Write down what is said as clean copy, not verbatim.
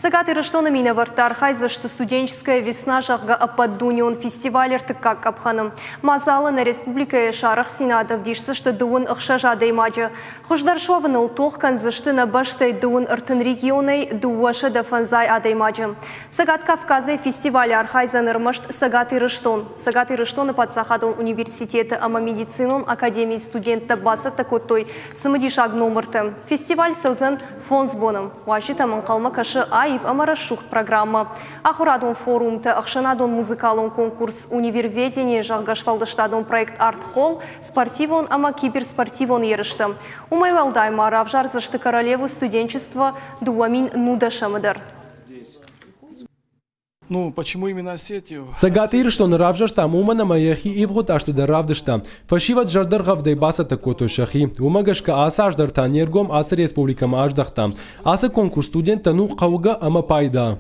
Цӕгат Ирыстоны минӕвӕрттӕ архайдзысты «Студенческая весна», зӕгъгӕ, ӕппӕтдунеон фестивалы ӕртыккаг къӕпхӕны. Мадзалы нӕ республикӕйы сарӕхстдзинад ӕвдисдзысты 36 адӕймаджы. Хуыздӕр суӕвыныл тох кӕндзысты нӕ бӕстӕйы 32 регионӕй 250 адӕймаджы. Цӕгат Кавказӕй фестивалы архайдзӕн ӕрмӕст Цӕгат Ирыстон. Цӕгат Ирыстоны паддзахадон университеты ӕмӕ медицинон академийы студенттӕ бацӕттӕ кодтой цымыдисаг номыртӕ. Фестиваль цӕудзӕн фондз боны. Уазджытӕм ӕнхъӕлмӕ кӕсы аив ӕмӕ рӕсугъд программӕ. Ахуырадон форумтӕ, ӕхсӕнадон музыкалон конкурс «Универведение», зӕгъгӕ, сфӕлдыстадон проект «Арт-холл», спортивон ӕмӕ киберспортивон ерыстӕ. Уымӕй уӕлдай ма равзардзысты Королеву студенчества 2019-ы дӕр. Ну, почему именно Осетию? Цӕгат Ирыстоны равзӕрстам уымӕн ӕмӕ йӕхи ивгъуыд азты дӕр равдыста. Фӕсивӕд зӕрдӕргъӕвдӕй бацӕттӕ кодтой сӕхи. Уымӕ гӕсгӕ ацы аз дӕр та не ргом ацы республикӕмӕ аздӕхтам. Ацы конкурс студенттӕн у хъӕугӕ ӕмӕ пайда.